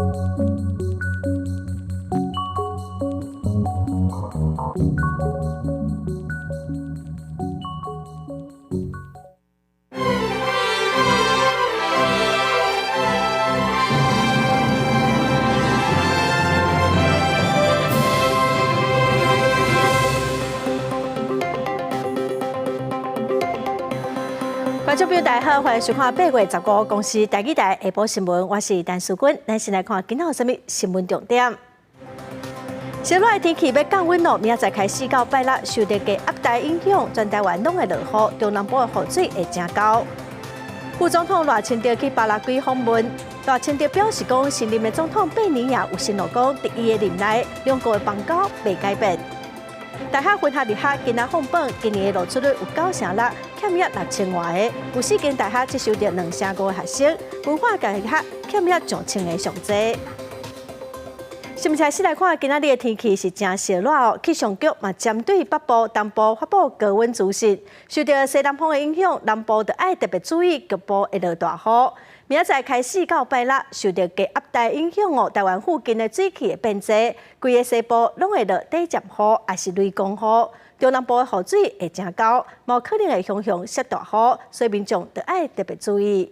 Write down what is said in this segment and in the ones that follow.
觀眾朋友大家好，歡迎收看8月15公視台語台下晡新聞，我是陳淑君。咱先來看今仔有啥物新聞重點。燒熱的天氣欲降溫囉，明仔載開始到拜六，受著低壓帶影響，全台灣攏會落雨，中南部的雨水會誠厚。副總統賴清德去巴拉圭訪問，賴清德表示講，新任的總統貝尼亞有承諾講，佇伊的任內，兩國的邦交袂改變。大學分校入學今仔放榜，今年的錄取率有9.6%，欠約6000外个。有四間大學只收著2.5%的學生，文化大學欠約上千个上濟。新聞開始來看，今仔日的天氣是誠燒熱哦。氣象局嘛針對北部、東部發布高溫資訊，受著西南風的影響，南部就愛特別注意局部會落大雨。明仔載開始到拜六，受著低壓帶影響哦，台灣附近的水汽會變濟，規个西部攏會落短暫雨，抑是雷公雨。中南部的雨水會誠厚，嘛可能會雄雄鑠大雨，所以民眾就愛特別注意。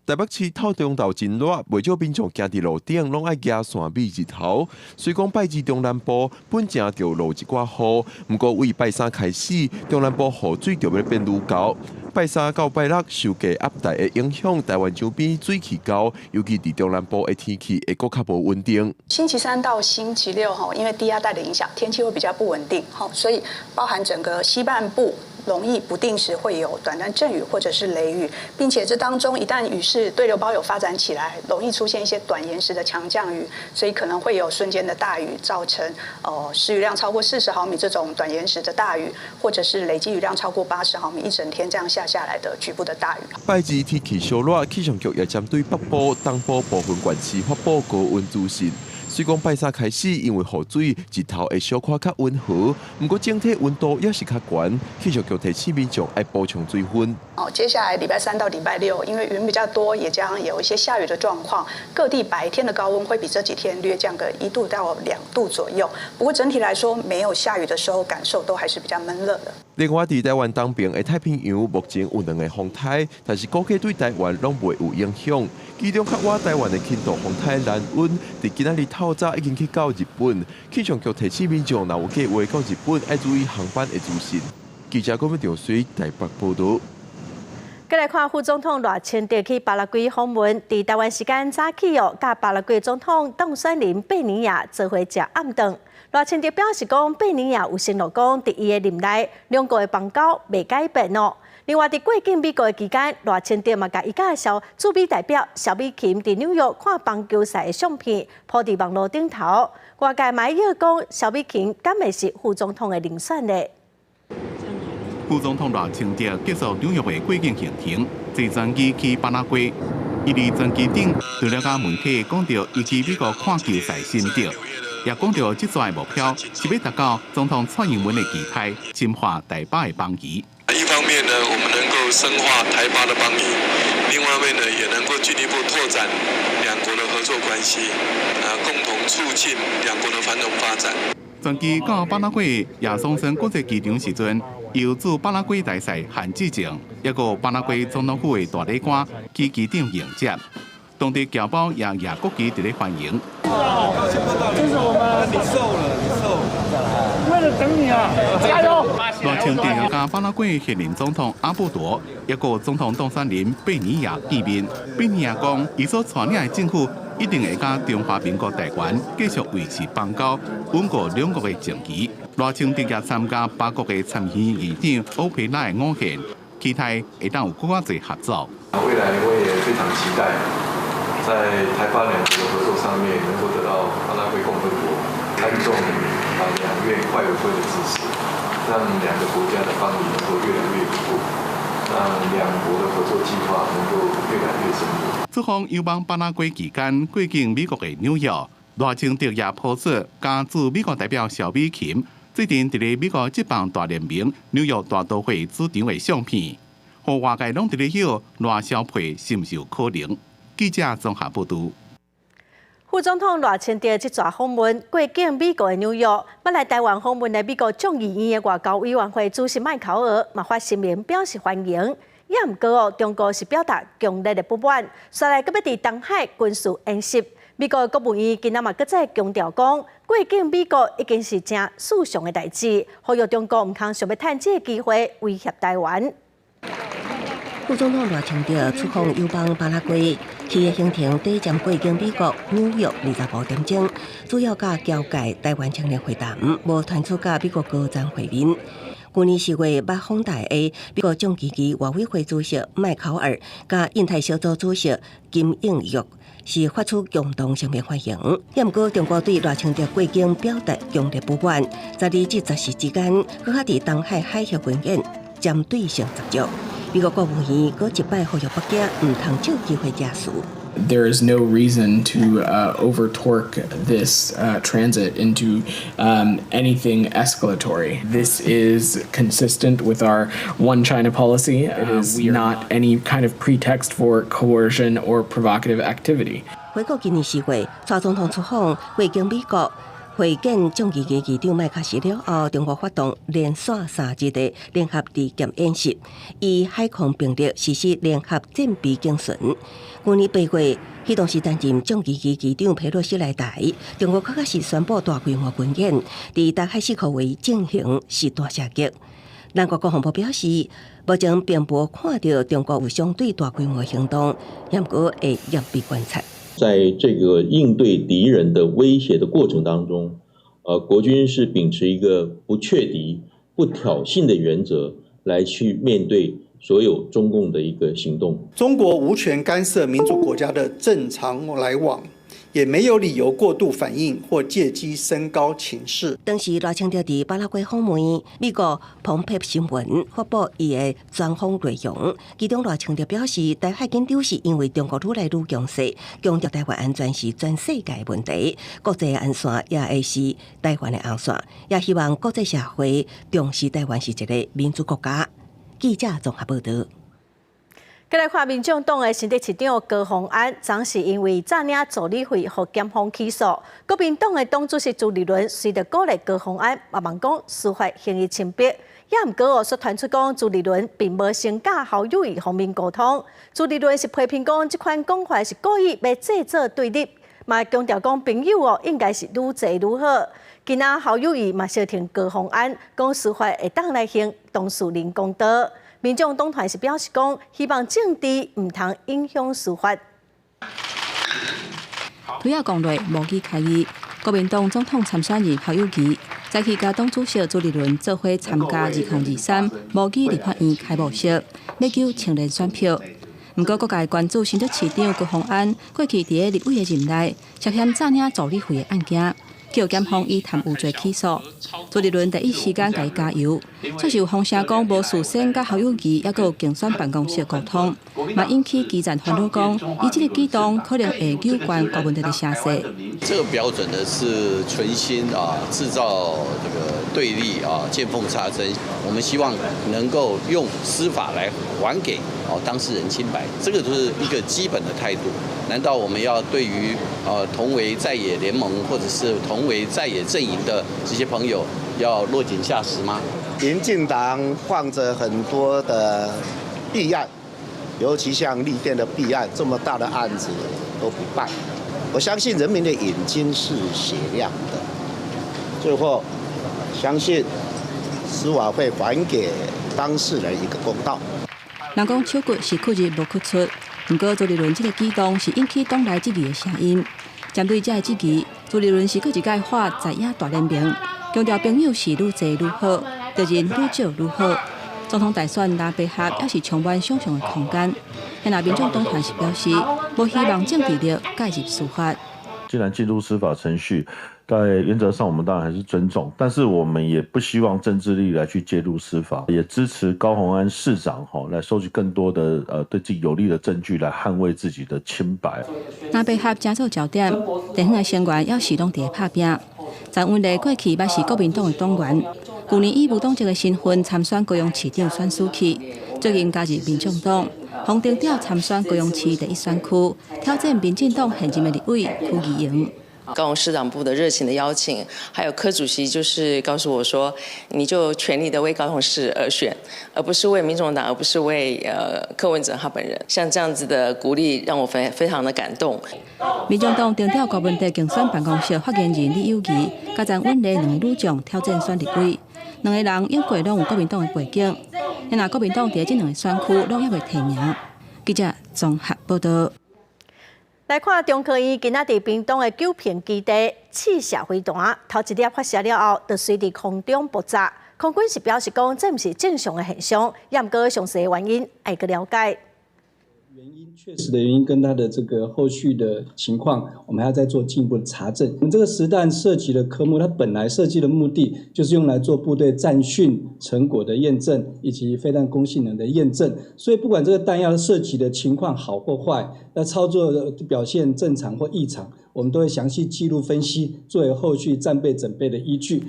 台北市透中晝真熱，袂少民眾行佇路頂，攏愛舉傘避日頭。雖講拜二中南部本正著落一寡雨，毋過為拜三開始，中南部雨水就欲變愈厚。拜三到拜六受低壓帶的影響，台灣周邊水汽高，尤其佇中南部的天氣會閣較無穩定。星期三到星期六吼，因為低壓帶的影響，天氣會比較不穩定，吼，所以包含整個西半部容易不定時會有短暫陣雨或者是雷雨，並且這當中一旦雨勢對流包有發展起來，容易出現一些短延時的強降雨，所以可能會有瞬間的大雨，造成時雨量超過40毫米這種短延時的大雨，或者是累積雨量超過80毫米，一整天這樣下下來的局部的大雨。拜二天氣燒熱，氣象局也針對北部、東部部分縣市發布高溫資訊。雖講拜三開始，因為雨水日頭會小可較溫和，毋過整體溫度也是較懸。氣象局提醒民眾愛補充水分。哦，接下來禮拜三到禮拜六，因為雲比較多，也將有一些下雨的狀況，各地白天的高溫會比這幾天略降個1度到2度左右。不過整體來說，沒有下雨的時候，感受都還是比較悶熱的。另外，佇台灣東邊的太平洋目前有兩个風颱，但是估計對台灣攏袂有影響。其中較倚台灣的輕度風颱蘭溫，佇今仔日透早已經去到日本。氣象局提醒民眾，若有計劃到日本，愛注意航班的資訊。記者郭文水台北報導。閣來看副總統賴清德去巴拉圭訪問，佇台灣時間早起哦，佮巴拉圭總統當選人貝尼亞做伙食暗頓。賴清德表示講，貝尼亞有承諾講，佇伊的任內，兩國的邦交袂改變哦。另外，佇過境美國的期間，賴清德嘛共伊佮蕭駐美代表蕭美琴佇紐約看棒球賽的相片，鋪佇網路頂頭。外界嘛咧講，蕭美琴敢會是副總統的人選咧？副總統賴清德結束紐約的過境行程，坐專機去巴拉圭。伊佇專機頂除了佮媒體講著伊去美國看球賽心得，也講著這逝的目標是欲達到總統蔡英文的期待，深化台巴的邦誼。一方面呢，我們能夠深化台巴的邦誼；另外一方面呢，也能夠進一步拓展兩國的合作關係，啊，共同促進兩國的繁榮發展。專機到巴拉圭亞松森國際機場時陣，由駐巴拉圭大使韓志正，抑閣巴拉圭總統府的大禮官去機場迎接，當地僑胞也舉國旗佇咧歡迎。這是我們，你瘦了，你瘦了，為了等你啊，加油！賴清德佮巴拉圭現任總統阿布多，抑閣總統當選人貝尼亞見面。貝尼亞講，伊所帶領的政府一定會佮中華民國台灣繼續維持邦交，穩固兩國的情誼。賴清德也參加巴國的參議院議長歐佩拉的午宴，期待會當有閣較濟合作。未來我也非常期待，在台巴兩國的合作上面，能夠得到巴拉圭共和國參眾兩院外委會的支持，讓兩個國家的邦誼能夠越來越穩固，讓兩國的合作計劃能夠越來越深入。出訪遊訪巴拉圭期間，過境美國的紐約，賴清德也鋪出佮駐美國代表蕭美琴最近佇咧美國職棒大聯盟紐約大都會主場的相片，予外界攏佇咧臆賴蕭配是毋是有可能？記者綜合報導。副總統賴清德這逝訪問過境美國的紐約，欲來台灣訪問的美國眾議院的外交委員會主席麥考爾嘛發聲明表示歡迎。也毋過哦，中國是表達強烈的不滿，紲來閣欲佇東海軍事演習。美國國務院今仔嘛閣再強調講，過境美國已經是誠尋常的代誌，呼籲中國毋通想欲趁這個機會威脅台灣。副總統賴清德出訪友邦巴拉圭，伊的行程短暫過境美國紐約25點鐘，主要佮僑界台灣青年會談，無傳出佮美國高層會面。舊年4月捌訪台的美國眾議院外委會主席麥考爾，佮印太小組主席金應旭是發出共同聲明歡迎。也毋過中國對賴清德過境表達強烈不滿，12至14之間，閣較佇東海海峽軍演，針對性十足。美國國務院閣一擺呼籲北京毋通藉機會惹事。 There is no reason to over torque this transit into anything escalatory. This is consistent with our One China policy. It is not any kind of pretext for coercion or provocative activity. 回顧今年4月，蔡總統出訪過境美國，會見眾議院議長麥卡錫了後，中國發動連續3日的聯合利劍演習，以海空兵力實施聯合戰備警巡。舊年8月，彼當時擔任眾議院議長佩洛西來台，中國確實是宣布大規模軍演，佇台海四個位進行實彈射擊。南韓國防部表示，目前並無看著中國有相對大規模行動，毋過會嚴密觀察。在這個應對敵人的威脅的過程當中，國軍是秉持一個不怯敵、不挑釁的原則來去面對所有中共的一個行動。中國無權干涉民主國家的正常來往，也沒有理由過度反應或借機升高情勢。當時賴清德佇巴拉圭訪問，美國彭博新聞發布伊的專訪內容，其中賴清德表示，台海緊張是因為中國愈來愈強勢，強調台灣安全是全世界問題，國際紅線也會是台灣的紅線，也希望國際社會重視台灣是一個民主國家。記者綜合報道。過來看民眾黨的新竹市長高虹安，昨是因為詐領助理費予檢方起訴。國民黨的黨主席朱立倫隨著鼓勵高虹安，嘛望講司法還伊清白。也毋過哦，煞傳出講朱立倫並無先佮侯友宜方面溝通。朱立倫是批評講，這款講法是故意欲製造對立，嘛強調講朋友哦應該是愈濟愈好。今仔侯友宜嘛相挺高虹安，講司法會當來還當事人公道。民眾黨團是表示講，希望政治毋通影響司法。推仔講落無語開議，國民黨總統參選人侯友宜早起佮黨主席朱立倫做伙參加2023模擬立法院開幕式，欲求青年選票。毋過各界關注新竹市長高虹安過去佇咧立委的任內涉嫌詐領助理費的案件，予檢方以貪污罪起訴。朱立倫第一時間共伊加油，卻是有風聲講無事先佮侯友宜抑閣有競選辦公室溝通，嘛引起基層煩惱講，伊這个舉動可能會有關柯文哲的聲勢。這個標準呢是存心啊，製造這個對立啊，見縫插針。我們希望能夠用司法來還給哦當事人清白，這個就是一個基本的態度。難道我們要對於同為在野聯盟或者是同為在野陣營的這些朋友要落井下石嗎？民進黨放著很多的弊案，尤其像綠電的弊案，這麼大的案子都不辦。我相信人民的眼睛是雪亮的，最後相信司法會還給當事人一個公道。人講手骨是屈入無屈出，毋過朱立倫這个舉動是引起黨內質疑的聲音。針對這个質疑，朱立倫是閣一擺喊在野大聯盟，強調朋友是愈濟愈好，敵人愈少愈好。總統大選藍白合猶是充滿想像的空間。現在民眾黨團是表示，無希望政治力介入司法。既然進入司法程序，在原則上我們當然還是尊重，但是我們也不希望政治力來去介入司法，也支持高虹安市長吼來收集更多的對自己有利的證據，來捍衛自己的清白。藍白合成做焦點，地方的成員猶是攏佇咧拍拚。陳文麗過去捌是國民黨的黨員，舊年以無黨籍的身份參選高雄市長選輸去，最近加入民眾黨。予定調參選高雄市第一選區，挑戰民進黨現任的立委柯宜瑩。高雄市黨部的熱情的邀請，還有柯主席就是告訴我說，你就全力的為高雄市而選，而不是為民眾黨，而不是為柯文哲他本人。像這樣子的鼓勵，讓我非非常的感動。民眾黨定調柯文哲競選辦公室發言人李有儀，佮陳允麗兩个女將挑戰選立委，兩个人猶過攏有國民黨的背景，若國民黨佇這兩个選區攏猶未提名。記者綜合報道。來看中科院今仔佇屏東的九坪基地試射飛彈，頭一粒發射了後，就隨佇空中爆炸。空軍是表示講，這毋是正常的現象，也毋過詳細的原因愛閣了解。原因確實的原因跟它的這個後續的情況，我們還要再做進一步的查證。我們這個實彈射擊的科目，它本來設計的目的就是用來做部隊戰訓成果的驗證，以及飛彈攻性能的驗證。所以不管這個彈藥射擊的情況好或壞，那操作表現正常或異常，我們都會詳細記錄分析，作為後續戰備準備的依據。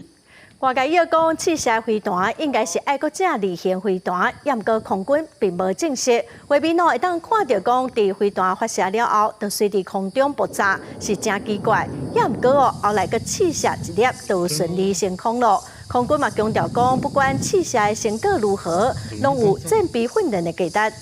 外界伊講試射飛彈應該是愛國者二型飛彈，也毋過空軍並無證實。畫面哦會當看著講，佇飛彈發射了後，就隨佇空中爆炸，是誠奇怪。也毋過哦，後來閣試射一粒，就順利升空囉。空軍嘛強調講，不管試射的成果如何，攏有戰備訓練的價值。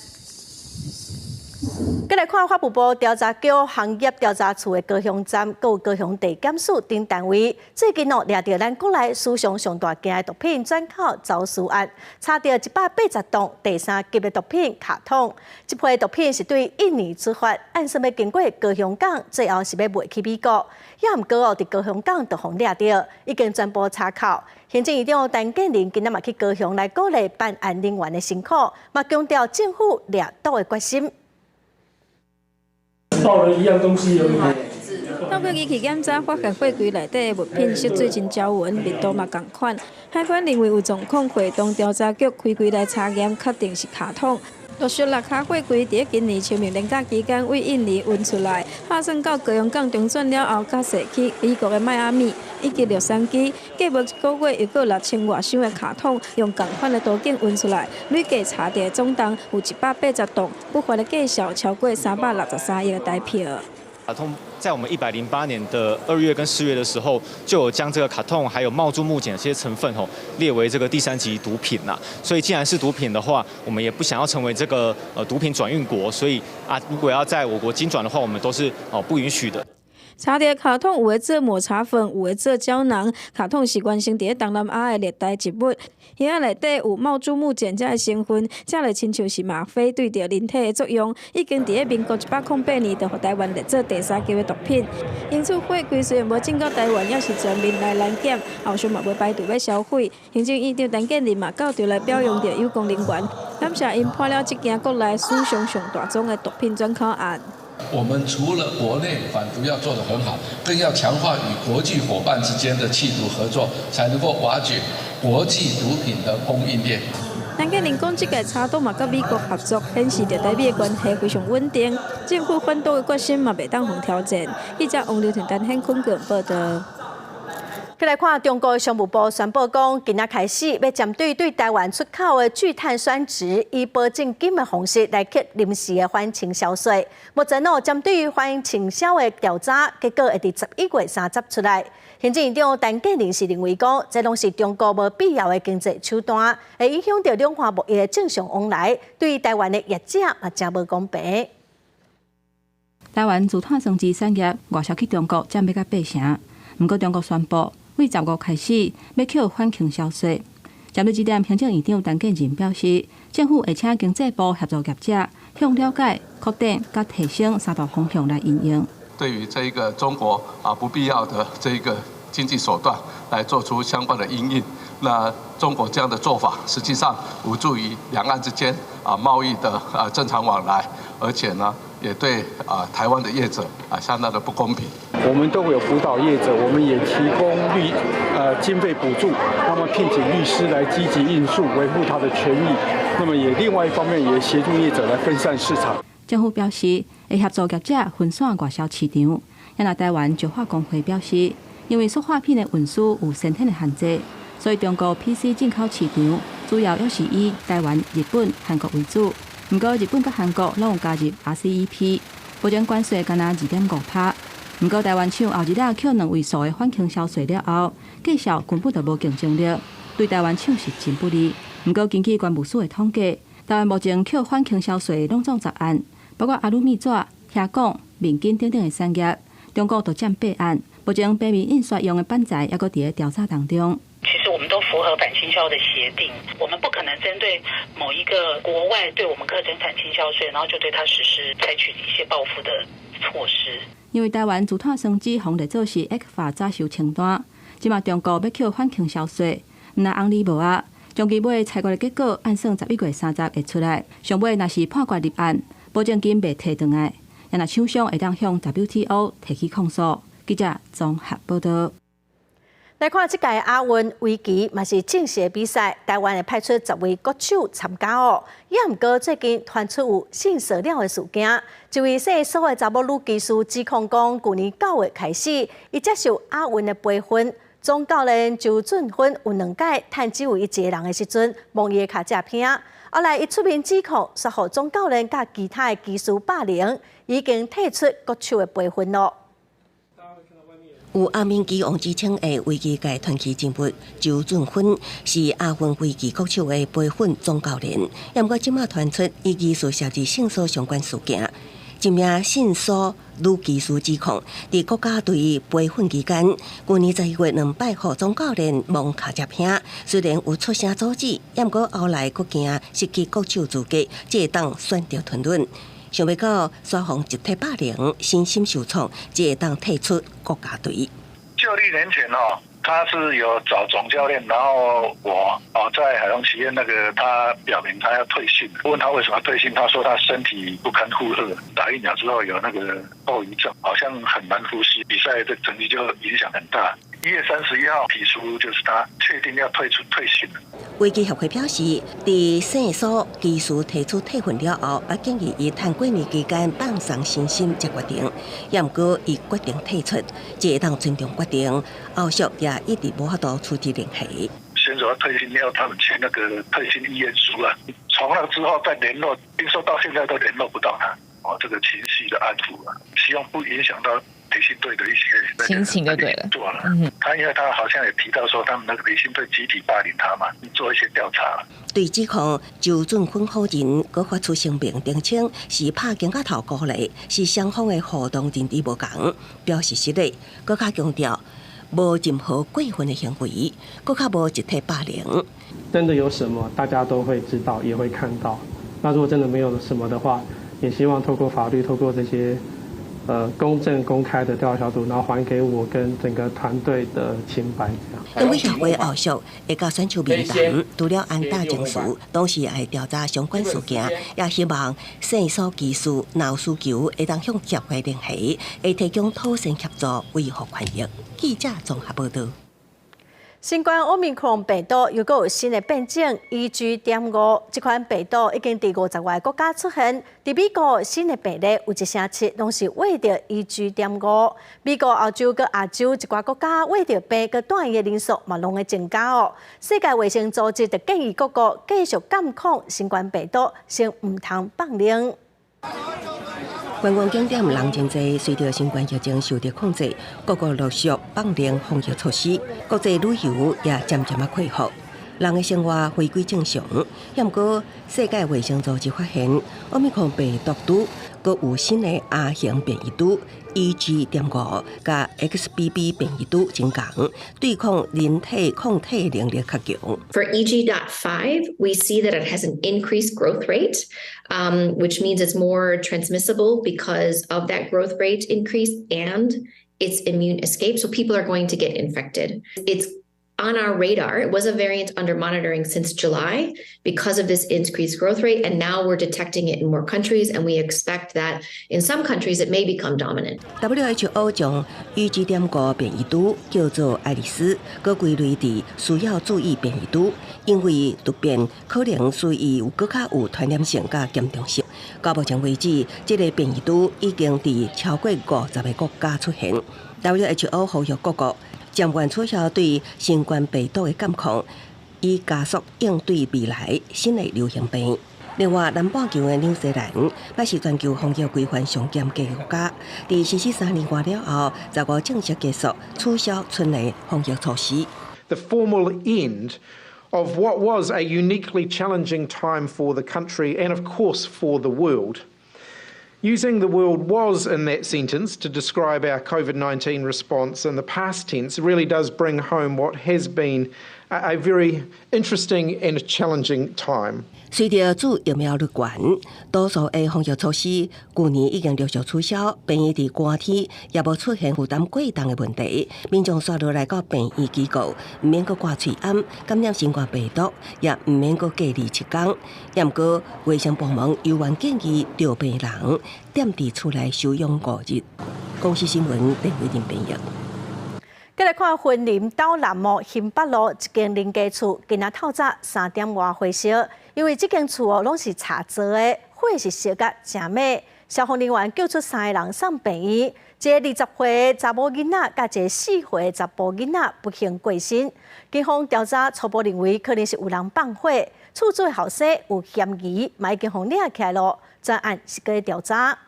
閣來看法務部調查局行業調查處的高雄站，閣有高雄地檢署等單位，最近哦掠著咱國內史上上大件的毒品轉口走私案，查著180棟第三級的毒品卡通。這批毒品是對印尼出發，按算欲經過高雄港，最後是欲賣去美國。也毋過哦，佇高雄港就予掠著，已經全部查扣。行政院長陳建仁今仔嘛去高雄來鼓勵辦案人員的辛苦，嘛強調政府掠毒的決心。報了一樣東西而已。透過儀器檢查，發現貨櫃內底的物品色水真焦勻，密度嘛仝款。海關認為有狀況，會同調查局開櫃來查驗，確定是卡通。陸續六卡貨櫃佇今年清明連假期間，對印尼運出來，打算到高雄港中轉了後，才駛去美國的邁阿密以及洛杉磯。過無一個月，又閣6000外箱的卡通，用仝款的途徑運出來，累計查著總重有180棟，不法的價值超過363億的台幣。卡通在我們108年的2月跟4月的時候，就有將這個卡通還有帽珠木鹼這些成分吼列為這個第三級毒品啦。所以既然是毒品的話，我們也不想要成為這個毒品轉運國，所以啊，如果要在我國經轉的話，我們都是哦不允許的。查著卡通有的做抹茶粉，有的做膠囊。卡通是原生佇咧東南亞的熱帶植物，葉仔內底有帽珠木鹼這个成分，食落親像是嗎啡對著人體的作用，已經佇咧民國108年就予台灣列做第三級的毒品。因此貨櫃雖然無進到台灣，猶是全面來攔檢，後續嘛無排除欲銷毀。行政院長陳建仁嘛到場來表揚著有關人員，感謝𪜶破了這件國內史上上大宗的毒品轉口案。我們除了國內反毒要做得很好，更要強化與國際夥伴之間的緝毒合作，才能夠瓦解國際毒品的供應鏈。陳建仁講，這屆查毒嘛，佮美國合作，顯示著台美的關係非常穩定。政府反毒的決心嘛，袂當予挑戰。記者王劉婷、陳顯坤報道。來看中國商務部宣布講，今仔開始欲針對對台灣出口的聚碳酸酯，以保證金的方式來課臨時的反傾銷稅。目前哦，針對反傾銷的調查結果會佇11月30出來。行政院長陳建仁是認為講，這攏是中國無必要的經濟手段，會影響著兩岸貿易的正常往來，對台灣的業者嘛誠無公平。台灣聚碳酸酯產業外銷去中國佔欲到八成，毋過中國宣布，對15開始欲課反傾銷稅。針對這點，行政院長陳建仁表示，政府會請經濟部協助業者向了解、擴展佮提升三大方向來因應。對於這一個中國啊不必要的這一個經濟手段來做出相關的因應，那中國這樣的做法，實際上無助於兩岸之間啊貿易的啊正常往來，而且呢，也對啊台灣的業者啊相當的不公平。我們都會有輔導業者，我們也提供經費補助，那麼聘請律師來積極應訴，維護他的權益。那麼也另外一方面也協助業者來分散市場。政府表示會協助業者分散外銷市場。也台灣石化公會表示，因為塑化品的運輸有先天的限制，所以中國 PC 進口市場主要猶是以台灣、日本、韓國為主。毋過日本佮韓國攏有加入 RCEP，目前關稅干焦2.5%。毋過台灣廠後日仔扣兩位數的反傾銷稅了後，價數根本就無競爭力，對台灣廠是真不利。毋過根據關務署的統計，台灣目前扣反傾銷稅攏總10案，包括阿魯米紙、瓦鋼、面筋等等的產業，中國都佔8案。目前平面印刷用的板材猶閣佇咧調查當中。其實我們都符合反傾銷的協定，我們不可能針對某一個國外對我們課徵反傾銷稅，然後就對他實施採取一些報復的措施。因為台灣自碳酸酯予列做是 ECFA 早收清單，這馬中國欲扣反傾銷稅，毋但紅利無啊，將其尾裁決的結果按算11月30會出來，上尾若是判決入案，保證金袂提轉來，也若廠商會當向 WTO 提起控訴。記者綜合報道。來看這屆亞運圍棋嘛是正式的比賽，台灣會派出10位國手參加哦。也毋過最近傳出有性騷擾的事件，一位姓蘇的查某女棋師指控講，舊年9月開始，伊接受亞運的培訓，總教練周俊芬有兩擺趁只有伊一个人的時陣，摸伊的跤脊鼻。後來伊出面指控，說予總教練佮其他的棋師霸凌，已經退出國手的培訓咯。有亞面棋王之稱的圍棋界傳奇人物周俊芬是亞運圍棋國手的培訓總教練，毋過這馬傳出伊疑似涉入性騷相關事件，一名姓蘇女棋師指控，佇國家隊培訓期間，舊年11月兩擺予總教練摸跤脊鼻，雖然有出聲阻止，毋過後來閣驚失去國手資格，才會當選擇吞忍。想袂到，煞予集體霸凌，身心受創，才會當退出國家隊。舊曆年前哦，他是有找總教練，然後我哦在海洋企業那個，他表明他要退訓，問他為什麼退訓，他說他身體不堪負荷，打疫苗之後有那個後遺症，好像很難呼吸，比賽的成績就影響很大。1月31號提出，就是他確定要退出退訓。圍棋協會表示，佇姓蘇棋師提出退訓了後，也建議伊趁過年期間放鬆身心才決定。也毋過，伊決定退出，才會當尊重決定。後續也一直無法度取得聯繫。選手要退訓，要他們簽那個退訓意願書啊。從那之後再聯絡，聽說到現在都聯絡不到他。哦，這個情緒的安撫啊，希望不影響到培訓隊的一些心情就對了。做了，他因為他好像也提到說，他們那個培訓隊集體霸凌他嘛，做一些調查。對指控，周俊芬否認，閣發出聲明澄清，是拍肩胛頭鼓勵，是雙方的互動認知無仝，表示失禮，閣較強調無任何過分的行為，閣較無集體霸凌。真的有什麼，大家都會知道，也會看到。那如果真的沒有什麼的話，也希望透過法律，透過這些公正公開的調查小組，然後還給我跟整個團隊的清白。因為協會後續會佮選手面談，除了按照程序，同時會調查相關事件，也希望姓蘇棋師若有需求，會當向協會聯繫，會提供妥善協助，維護權益。記者綜合報道。新冠奧密克戎病毒又閣有新的變種 EG.5，這款病毒已經佇50外個國家出現。佇美國新的病例有1成7攏是穢著 EG.5。美國、歐洲佮亞洲一寡國家穢著病佮住院的人數嘛攏會增加哦。世界衛生組織就建議各國繼續監控新冠病毒，先毋通放任。觀光景點人真濟，隨著新冠疫情受到控制，各國陸續放寬防疫措施，國際旅遊也漸漸仔恢復，人的生活回歸正常。毋過，世界衛生組織發現，奧密克戎病毒株閣有新的亞型變異株 EG.5佮 XBB 變異株增強，對抗人體抗體能力較強。 For EG.5, we see that it has an increased growth rate, which means it's more transmissible because of that growth rate increase and its immune escape. So people are going to get infected. It's on our radar. It was a variant under monitoring since July because of this increased growth rate. And now we're detecting it in more countries. And we expect that in some countries it may become dominant. WHO 將 EG.5變異株叫做愛麗絲，閣歸類佇需要注意變異株，因為突變可能使伊有閣較有傳染性佮嚴重性。到目前為止，這個變異株已經佇超過50個國家出現。WHO 呼籲各國暫緩取消對新冠病毒的監控，以加速應對未來新的流行病。另外，南半球的紐西蘭，也是全球防疫規範上嚴格的國家。佇實施3年外了後，15正式結束取消春的防疫措施。 The formal end of what was a uniquely challenging time for the country and, of course, for the world. Using the word "was" in that sentence to describe our COVID-19 response in the past tense really does bring home what has been a very interesting and challenging time. 隨著注疫苗率懸，多數的防疫措施舊年已經陸續取消，病院佇寒天也無出現負擔過重的問題。民眾煞落來到病院機構，毋免閣掛喙罨，感染新冠病毒也毋免閣隔離7天。毋過衛生部門猶原建議著病人踮佇厝內休養5日。公視新聞鄧偉玲編譯。繼來看雲林斗南哦，興北路一間人家厝，今仔透早3點外火燒，因為這間厝哦攏是柴做的，火是燒甲誠猛。消防人員救出三個人送病院，一个20歲查某囡仔，佮一个4歲查埔囡仔不幸過身。警方調查初步認為可能是有人放火，厝主的後生有嫌疑，嘛已經予掠起來囉。專案是閣調查。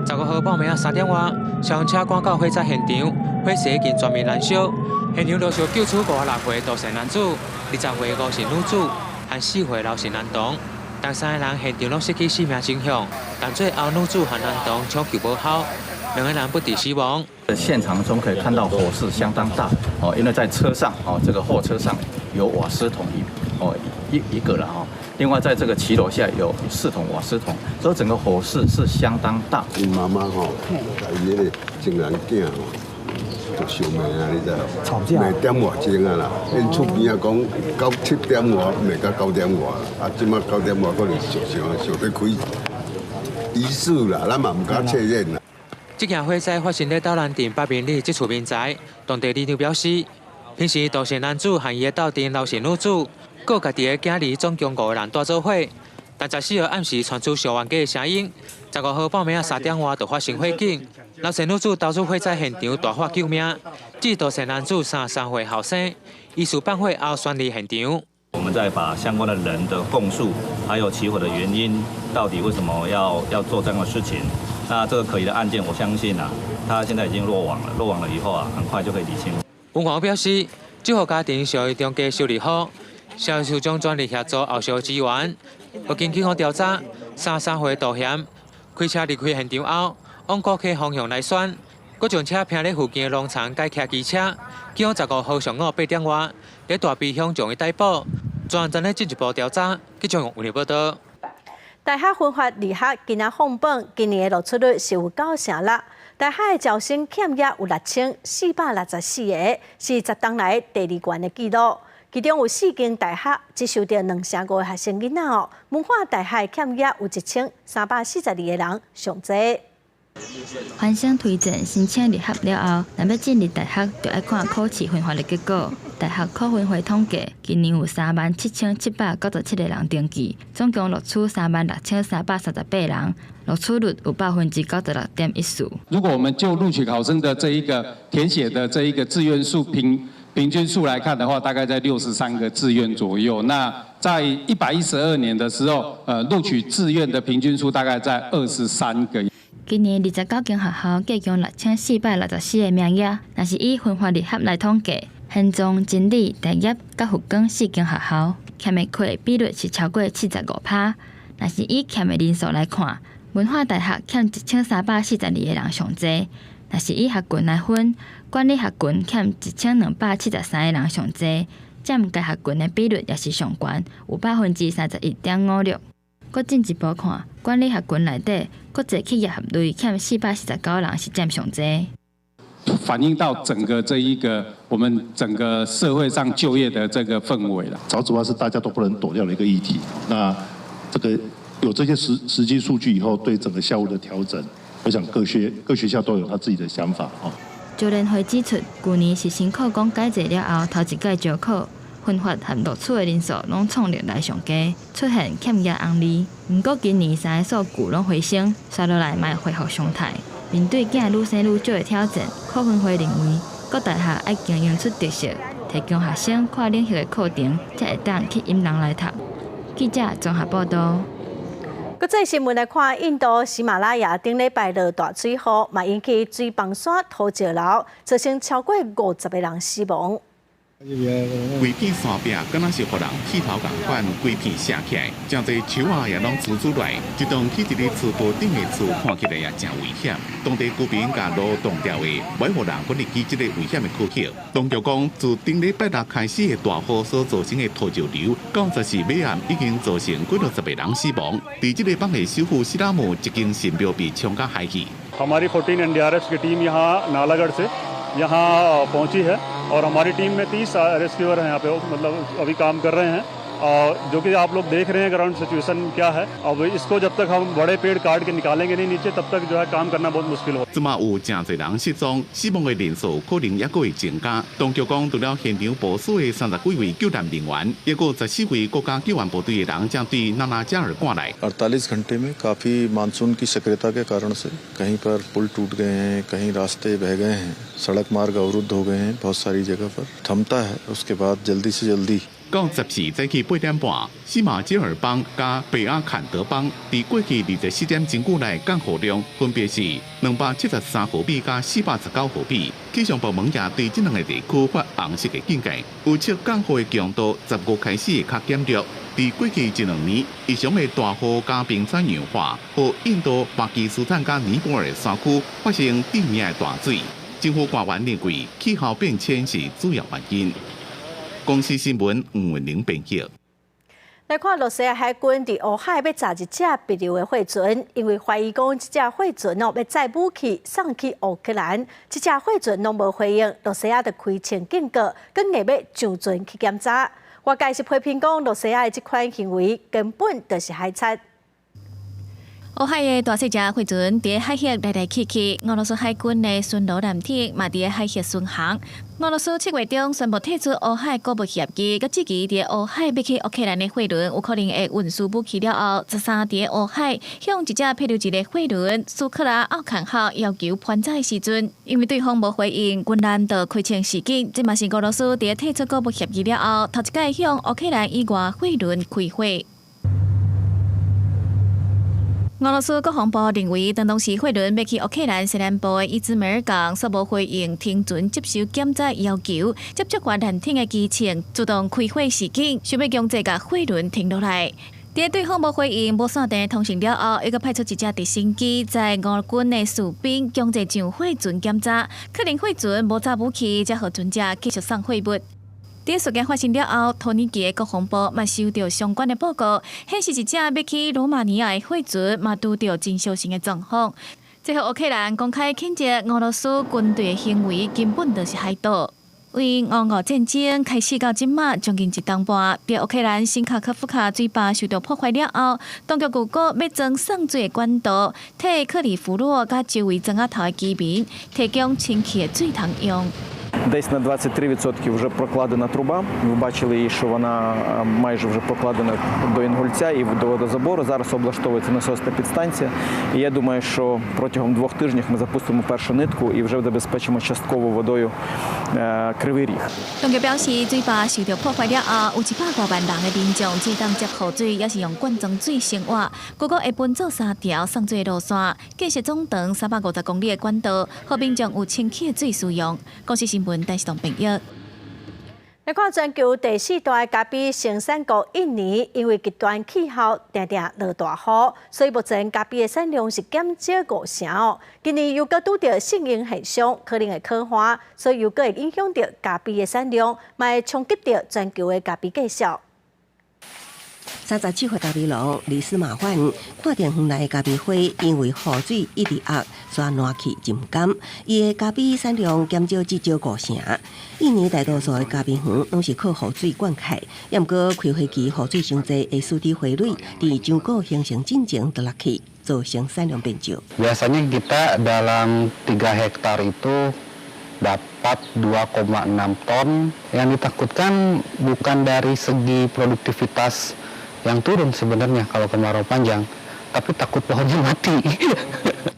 15號半暝仔3點外，消防車趕到火災現場，火勢已經全面燃燒。現場陸續救出56歲杜姓男子、20歲吳姓女子和4歲劉姓男童，但三個人現場攏失去性命跡象，但最後女子和男童搶救無效，兩個人不治死亡。現場中可以看到火勢相當大，哦，因為在車上，哦，這個貨車上有瓦斯桶一個了哈。另外，在這個騎樓下有4桶瓦斯桶，所以整個火勢是相當大。𪜶媽媽吼，伊彼个情人囝吼，就相罵啊，你知無？吵架。罵點外鐘啊啦，𪜶厝邊仔講9、7點外罵到9點外，啊，這馬9點外可能燒燒燒欲開疑似啦，咱嘛毋敢確認啦。這件火災發生佇斗南鎮北面里這厝民宅，當地里長表示，平時杜姓男子和伊的鬥陣劉姓女子，閣家己的囝兒總共5個人蹛做伙，但14號暗時傳出上冤家的聲音。15號半暝仔3點外就發生火警，劉姓女子投入火災現場大喊救命，至杜姓男子33歲後生，疑似放火後竄離現場。我們再把相關的人的供述，還有起火的原因，到底為什麼要做這樣的事情？那這個可疑的案件，我相信啊，他現在已經落網了，落網了以後啊，很快就可以理清。文華表示，這戶家庭屬於中家修理好，消防將全力協助後續支援。經警方調查，33歲杜嫌開車離開現場後，往高溪方向來竄，閣將車停佇附近的農場改騎機車。警方15號上午8點外，佇大埤鄉將伊逮捕。專案正咧進一步調查，記者為你報道。大學分發入學今仔放榜，今年的錄取率是有9.6%。大學的招生欠額有6464個，是10冬來第二懸的紀錄。其中有四間大學只收著2.5%的學生囡仔哦。文化大學的欠額有1342個人上濟。凡省推薦申請入學了後，若欲進入大學，就愛看考試分發的結果。大學考分會統計，今年有37,797個人登記，總共錄取36,338人，錄取率有96.14%。如果我們就錄取考生的這一個填寫的這一個志願數平均數來看的話，大概在63個志願左右。那在112年的時候，錄取志願的平均數大概在23個。今年29間學校計共6464個名額，若是以分發入學來統計，玄奘、真理、大業佮佛光四間學校欠的課比率是超過75%。若是以欠的人數來看，文化大學欠1342個人上濟；若是以學群來分，管理學群欠1273個人上濟，佔該學群的比率也是上懸，有31.56%。閣進一步看，管理學群內底國際企業學類欠449人是佔上濟。反映到整個這一個我們整個社會上就業的這個氛圍了。少子化是大家都不能躲掉的一個議題。那這個有這些實際數據以後，對整個校務的調整，我想各學校都有他自己的想法哦。招聯會指出，舊年是新課綱改制了後頭一屆招考，分發和錄取的人數攏創歷來上低，出現欠額紅利。毋過今年三个數據攏回升，紲落來嘛會恢復常態。面對囝愈生愈少的挑戰，考分會認為各大學愛經營出特色，提供學生看冷氣的課程，才會當吸引人來讀。記者綜合報道。國際新聞來看，印度喜馬拉雅頂禮拜落大水雨，嘛引起水崩山土石流，造成超過50個人死亡。規片山壁敢若是予人剃頭仝款，規片卸起來，誠濟樹仔也攏跙跙來，這棟起佇咧山坡頂的厝看起來也誠危險。當地居民共路擋掉的，袂予人去入去這個危險的區域。當局講，自頂禮拜六開始的大雨所造成的土石流，到14尾暗已經造成幾落十個人死亡。佇這個邦的首府西拉姆，一間神廟被沖甲海去。 हमारी 14 एनडीआरएफ की टीम यहाँ नालागढ़ से यहाँ पहुँची है और हमारी टीम में 30 रेस्क्यूअर हैं यहाँ पे, मतलब अभी काम कर रहे हैं और जो कि आप लोग देख रहे हैं ग्राउंड सिचुएशन क्या है। अब इसको जब तक हम बड़े पेड़ काट के निकालेंगे नहीं नीचे, तब तक जो है काम करना बहुत मुश्किल हो。這馬有誠濟人失蹤，死亡的人數可能猶閣會增加。當局講，除了現場部署的30幾位救難人員，猶閣14位國家救援部隊的人正對納拉加爾趕來。 48 घंटे में काफ़ी मानसून की सक्रियता के कारण से कहीं पर पुल टूट गए हैं, कहीं रास्ते बह गए हैं, सड़क मार्ग अवरुद्ध हो गए हैं, बहुत सारी जगह पर थमता है। उसके बाद जल्दी से जल्दी 到14早起8點半，喜馬吉爾邦佮北阿坎德邦佇過去24點鐘久內降雨量分別是273毫米佮419毫米。氣象部門也對這兩个地區發紅色的警戒，預測降雨的強度15開始會較減弱。佇過去一兩年，異常的大雨佮冰川融化，予印度、巴基斯坦佮尼泊爾的山區發生致命的大水。政府官員認為，氣候變遷是主要原因。公視新聞吳文玲編譯。來看露西亞海軍佇烏海欲炸一隻篦溜的貨船，因為懷疑講這隻貨船哦欲載武器送去烏克蘭，這隻貨船攏無回應，露西亞就開槍警告，閣硬欲上船去檢查。外界是批評講露西亞的這款行為根本就是海賊。烏海的大細隻貨船佇海域來來去去，俄羅斯海軍的巡邏艦艇嘛佇海域巡航。俄羅斯7月中宣布退出烏海穀物協議，閣質疑佇烏海欲去烏克蘭的貨輪有可能會運輸武器了後，13佇烏海向一隻篦溜一个貨輪蘇克拉奧坎號要求盤查的時陣，因為對方無回應，軍艦就開槍示警。這嘛是俄羅斯佇退出穀物協議了後，頭一擺向烏克蘭以外貨輪開火。俄羅斯國防部認為，當當時貨輪欲去烏克蘭西南部的伊茲梅爾港，煞無回應停船接受檢查要求，接觸過艦艇的機槍自動開火示警，想欲強制共貨輪停落來。佇對方無回應、無線電通訊了後，猶閣派出一隻直升機，載俄軍的士兵強制上貨船檢查，確認貨船無載武器，才予船隻繼續送貨物。佇事件發生了後，土耳其的國防部嘛收到相關的報告，顯示一隻欲去羅馬尼亞的貨船嘛拄著真相似的狀況。這予烏克蘭公開譴責俄羅斯軍隊的行為根本就是海盜。為俄烏戰爭開始到這馬將近一冬半，佇烏克蘭新卡科夫卡水壩受到破壞了後，當局預估欲裝送水的管道，替克里夫洛佮周圍庄仔頭的居民提供清氣的水通用。 Десь на 23% вже прокладена труба. Ви бачили її, що вона майже вже прокладена до Інгульця і до водозабору. Зараз облаштовується насосна підстанція. І я думаю, що протягом 2 тижнів ми запустимо першу нитку і вже забезпечимо частково водою Кривий Ріг. 當局表示，水壩受到破壞了後，有100多萬人的民眾只當接雨水，抑是用罐裝水生活。預估會分做三條送水路線，建設總長350公里的管道，予民眾有清氣的水使用。公視新聞陳世東編譯。來看全球第四大咖啡生產國印尼，因為極端氣候定定落大雨，所以目前咖啡的產量是減少5成哦。今年又閣拄著聖嬰現象，可能會洘旱，所以又閣會影響著咖啡的產量，嘛會衝擊著全球的咖啡價數。37歲咖啡農李斯馬焕看著園內咖啡花，因為雨水一直壓，煞爛去真毋甘。伊的咖啡產量減少至少5成。印尼大多數的咖啡園攏是靠雨水灌溉，猶毋過開花期雨水傷濟，會使得花蕊佇漿果形成進前就落去，造成產量變少。 Biasanya kita dalam 3 hektar itu dapat 2,6 ton. Yang ditakutkan bukan dari segi produktivitas yang turun sebenarnya kalau kemarau panjang, tapi takut pohonnya mati.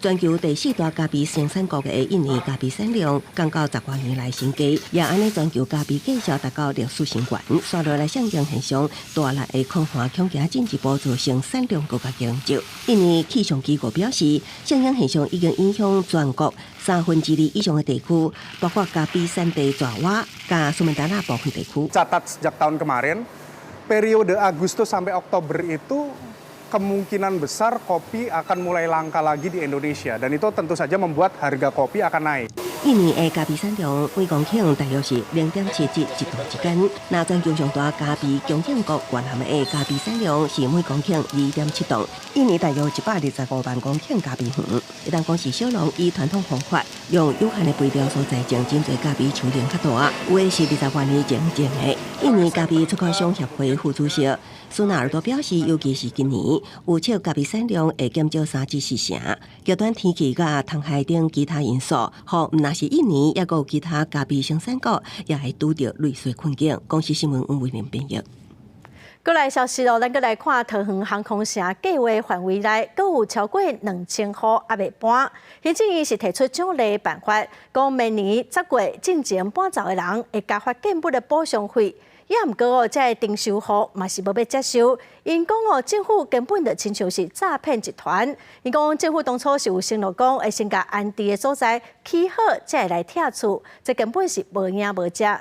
全球第四大咖啡生產國的印尼咖啡產量降到十外年來新低，也按呢全球咖啡價格達到歷史新高。紲落來雙鷹現象帶來的空旱恐驚進一步造成產量閣較減少。印尼氣象機構表示，雙鷹現象已經影響全國三分之二以上的地區，包括咖啡產地爪哇佮蘇門答臘部分地區。 Catat sejak tahun kemarin, periode Agustus sampai Oktober itu kemungkinan besar kopi akan mulai langka lagi di Indonesia dan itu tentu saja membuat harga kopi akan naik. 印尼的咖啡產量每公頃大約是0.7至1噸之間，若全球上大咖啡供應國越南的咖啡產量是每公頃2.7噸。印尼大約125萬公頃咖啡園，會當講是小農以傳統方法，用有限的肥料所栽種，真濟咖啡樹齡較大，有的是20外年前種的。印尼咖啡出口商協會副主席蘇納爾多表示，尤其是今年，預測咖啡產量會減少3至4成。極端天氣佮蟲害等其他因素，予毋但是印尼，抑閣有其他咖啡生產國也會拄著類似困境。公視新聞黃偉玲編譯。閣來消息咯，咱閣來看桃園航空城計畫範圍內，閣有超過2000戶猶未搬。行政院是提出獎勵辦法，講明年10月進前搬走的人會加發建物的補償費。也毋過哦，這个徵收戶嘛是無欲接受。𪜶講哦，政府根本就親像是詐騙集團。𪜶講政府當初是有承諾講會先共安置的所在起好，才會來拆厝，這根本是無影無跡。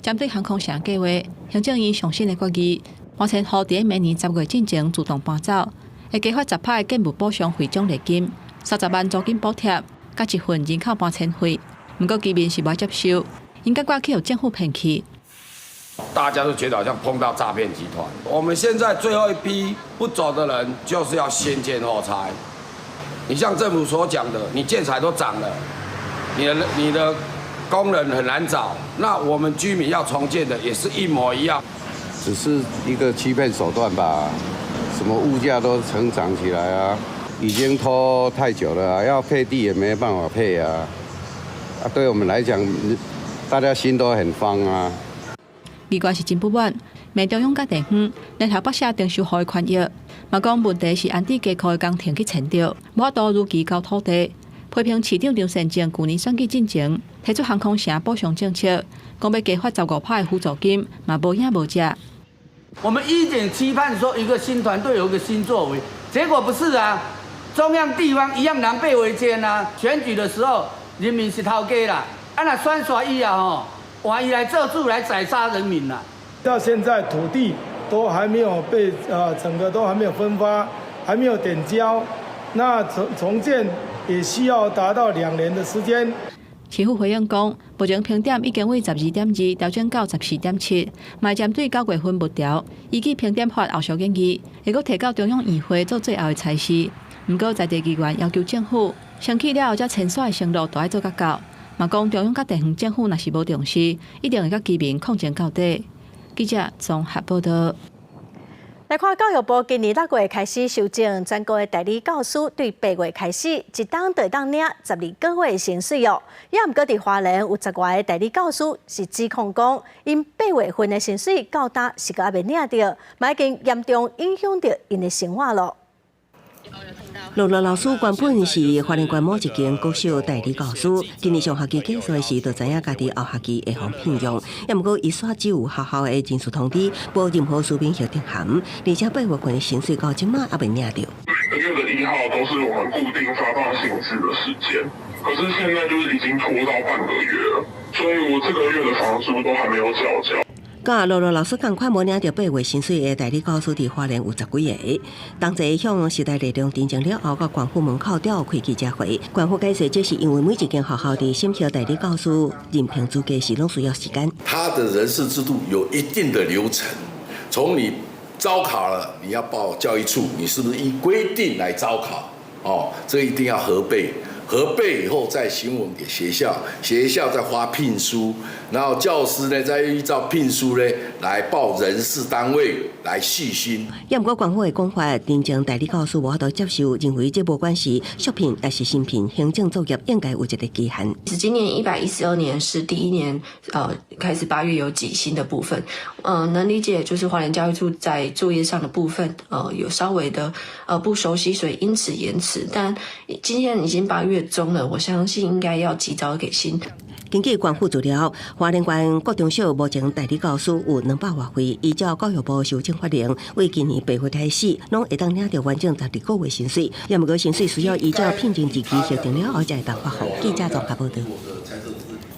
針對航空城計畫，行政院上新的決議，3000戶佇明年10月進前自動搬走，會加發10趴的建物補償費獎勵金，30萬租金補貼，佮一份人口搬遷費。毋過居民是無愛接受，𪜶感覺去予政府騙去。大家都覺得好像碰到詐騙集團。我們現在最後一批不走的人，就是要先建後拆。你像政府所講的，你建材都漲了，你的工人很難找，那我們居民要重建的也是一模一樣。只是一個欺騙手段吧？什麼物價都成長起來啊，已經拖太久了啊，要配地也沒辦法配啊。啊，對我們來講，大家心都很慌啊。議員是真不滿，罵中央佮地方聯合北下徵收戶的權益，嘛講問題是安置加固的工程去延著，無法度如期交土地。批評市長張善政舊年選舉進前提出航空城補償政策，講欲加發15%的輔助金，嘛無影無跡。我們一直期盼說一個新團隊有一個新作為，結果不是啊，中央地方一樣狼狽為奸啊。選舉的時候，人民是頭家啦，啊若選煞伊啊吼，換伊來做主來宰殺人民啦。到現在土地都還沒有被整個都還沒有分發，還沒有點交，那重建也需要達到2年的時間。市府回應講，目前評點已經為12.2調整到14.7，嘛針對9月份民調，依據評點法後續建議，會閣提交中央議會做最後的裁示。毋過在地議員要求政府先起了後才簽署的承諾都愛做甲到，嘛講中央佮地方政府若是無重視，一定會佮居民抗爭到底。記者綜合報道。來看教育部今年6月開始修正全國的代理教師，對8月開始一冬就會當領12個月的薪水哦。也毋過佇花蓮有10外个代理教師是指控講，𪜶8月份的薪水到今是閣猶未領著，嘛已經嚴重影響著𪜶的生活咯。羅羅老師原本是花蓮縣某一間國小代理教師，今年上學期結束的時，就知影家己後學期會予聘用。也毋過，伊煞只有學校的人事通知，無任何書面協定函，而且8月份的薪水到這馬猶未領著。每個月的1號都是我們固定發放薪資的時間，可是現在就是已經拖到半個月了，所以我這個月的房租都還沒有繳交。佮羅羅老師仝款無領著8月薪水的代理教師，佇花蓮有十幾個。同齊向時代力量陳情了後，到縣府門口召開記者會。縣府解釋，這是因為每一間學校佇審核代理教師任聘資格時，攏需要時間。他的人事制度有一定的流程，從你招考了，你要報教育處，你是不是依規定來招考？哦，這一定要核備，核備以後再行文給學校，學校再發聘書。然後教師呢，再依照聘書呢來報人事單位來續薪。也毋過官府的講法，林鄭代理教師無法度接受，認為這無管是續聘抑是新聘，行政作業應該有一個期限。是今年112年是第一年，開始8月有給薪的部分，能理解就是花蓮教育處在作業上的部分，有稍微的不熟悉，所以因此延遲。但今天已經8月中了，我相信應該要及早給薪。根據官府資料，花蓮縣國中小目前代理教師有200外位，依照教育部修正法令，為今年8月開始，攏會當領著完整12個月薪水。也毋過薪水需要依照聘任日期核定了後才會當發放。記者綜合報導。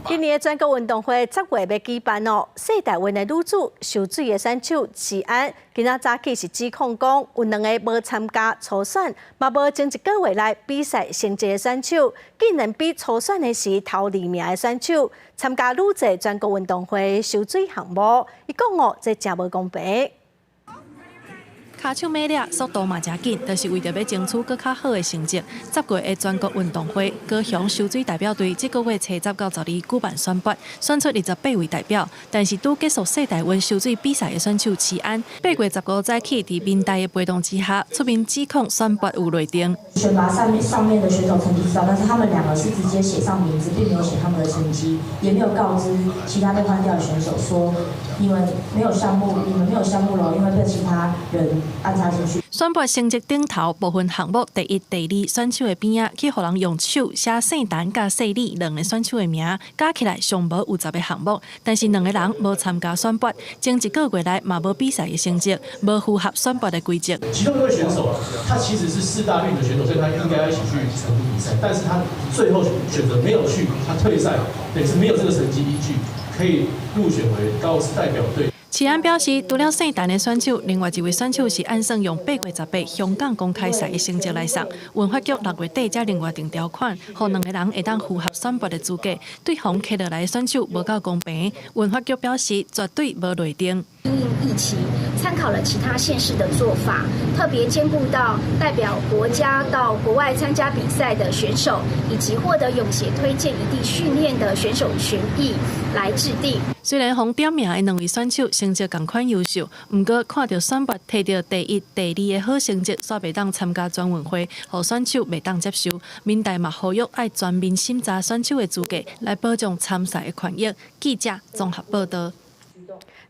今年的全國運動會10月欲舉辦哦，世大運的女子泅水的選手齊安，今仔早起是指控講有兩个無參加初選，嘛無前一個月來比賽成績的選手，竟然比初選的時頭二名的選手參加女子全國運動會泅水項目，伊講哦，這誠無公平。跤手猛掠，速度嘛誠緊，就是為著欲爭取閣較好的成績。10月的全國運動會，高雄泅水代表隊這個月初十到十二舉辦選拔，選出28位代表。但是拄結束世大運泅水比賽的選手齊安，8月15早起佇民代的陪同之下，出面指控選拔有內定。選拔上面的選手成績知道，但是他們兩個是直接寫上名字，並沒有寫他們的成績，也沒有告知其他被換掉的選手說你們沒有項目，你們沒有項目咯，因為被其他人安插進去。選拔成績頂頭部分項目第一、第二選手的邊仔，去予人用手寫姓陳佮姓李兩个選手的名，加起來上無有10个項目，但是兩个人無參加選拔，前一個月來嘛無比賽的成績，無符合選拔的規則。其中一位選手，他其實是世大運的選手，所以他應該要一起去成都比賽，但是他最後選擇沒有去，他退賽，對，是沒有這個成績依據，可以入選為高雄市代表隊。齊安表示，除了姓陳的選手，另外一位選手是按算用8月18香港公開賽的成績來送。文化局6月底才另外定條款，予兩个人會當符合選拔的資格。對方揢落來的選手無夠公平，文化局表示絕對無內定。因應疫情，參考了其他縣市的做法，特別兼顧到代表國家到國外參加比賽的選手，以及獲得泳協推薦異地訓練的選手權益來制定。雖然予點名的兩位選手成績仝款優秀，毋過看著選拔摕著第一、第二的好成績，煞袂當參加全運會，予選手袂當接受。民代嘛呼籲愛全面審查選手的資格，來保障參賽的權益。記者綜合報導。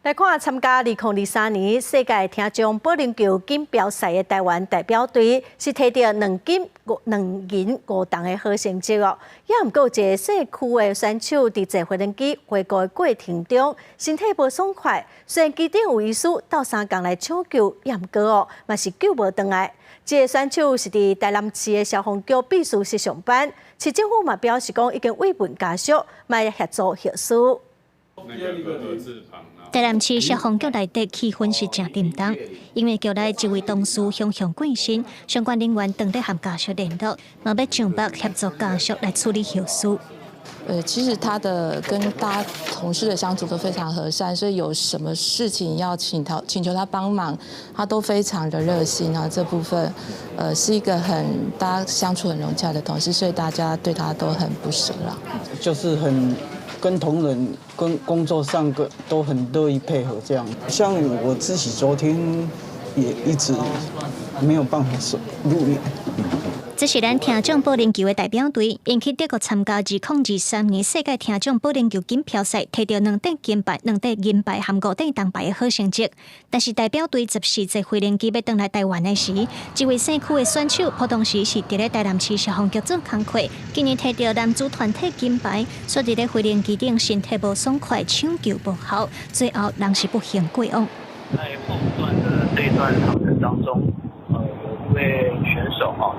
來看參加2023年世界聽障保齡球錦標賽的臺灣代表隊，是摕著兩金兩銀五銅的好成績哦。也毋過，一个社區的選手佇坐飛輪機回國的過程中，身體無爽快，雖然機頂有醫師鬥相共來搶救，也毋過哦，嘛是救無轉來。這个選手是佇臺南市的消防局秘書室上班，市政府嘛表示講已經慰問家屬，嘛會協助後事。臺南市消防局內底氣氛是誠沉重，因為局內一位同事雄雄過身，相關人員正咧和家屬聯絡，嘛欲上北協助家屬來處理後事。其實他的跟大家同事的相處都非常和善，所以有什麼事情要請求他幫忙，他都非常的熱心啊。這部分，是一個很大家相處很融洽的同事，所以大家對他都很不捨啦。就是很跟同仁跟工作上個都很樂意配合，這樣。像我自己昨天也一直沒有辦法睡入眠。這是咱聽障保齡球的代表隊，𪜶去德國參加2023年世界聽障保齡球錦標賽，摕著兩塊金牌、兩塊銀牌和五塊銅牌的好成績。但是代表隊14坐飛輪機欲轉來臺灣的時，這位社區的選手，普通時是佇咧臺南市消防局做工課，今年摕著男子團體金牌，卻佇咧飛輪機頂身體無爽快，搶救無效，最後人是不幸過往。在後段的這一段航程當中，有一位選手哈。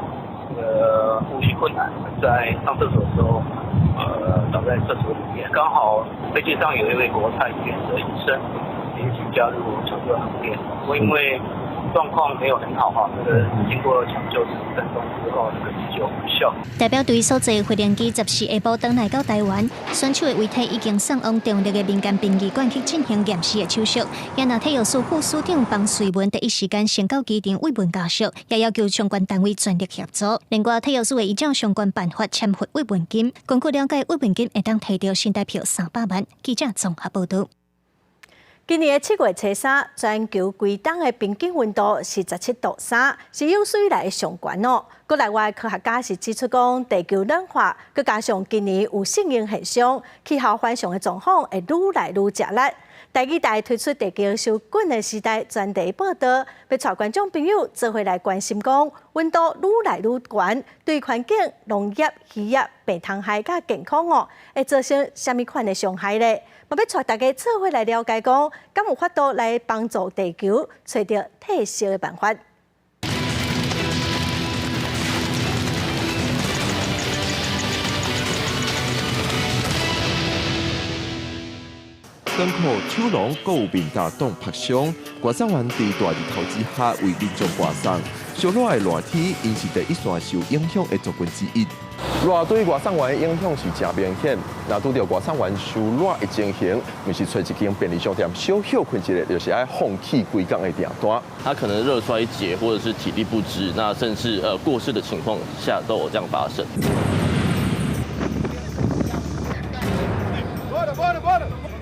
呼吸困難，在上廁所的時候，倒在廁所裡面。剛好飛機上有一位國泰醫院的醫生，臨時加入搶救行列。不過因為狀況沒有很好哈，這個經過搶救15分鐘之後，這個急救無效。代表隊所坐飛行機14下晡轉來到台灣，選手的遺體已經送往中壢的民間殯儀館去進行驗屍的手續。也若體育署副署長房瑞文第一時間先到機場慰問家屬，也要求相關單位全力協助。另外，體育署會依照相關辦法簽發慰問金。根據了解，慰問金會當提著新台票300萬。記者綜合報導。今年的7月初3，全球規冬的平均溫度是17.3度，是有史以來的上懸哦。國內外科學家是指出講，地球暖化，閣加上今年有聖嬰現象，氣候反常的狀況會愈來愈食力。台語台推出地球收滾的時代專題報導，欲帶觀眾朋友做伙來關心講，溫度愈來愈懸，對環境、農業、漁業、病蟲害佮健康哦，會造成啥物款的傷害咧？嘛欲帶大家做伙來了解講，敢有法度來幫助地球揣著退燒的辦法？燈庫、手農閣有面罩擋曝傷，外送員佇大日頭之下為民眾外送。燒熱的熱天，𪜶是第一線受影響的族群之一。熱對外送員的影響是誠明顯。若拄著外送員受熱的情形，毋是揣一間便利商店小歇睏一下，就是愛放棄規工的訂單。他可能熱衰竭，或者是體力不支，那甚至過世的情況下都有這樣發生。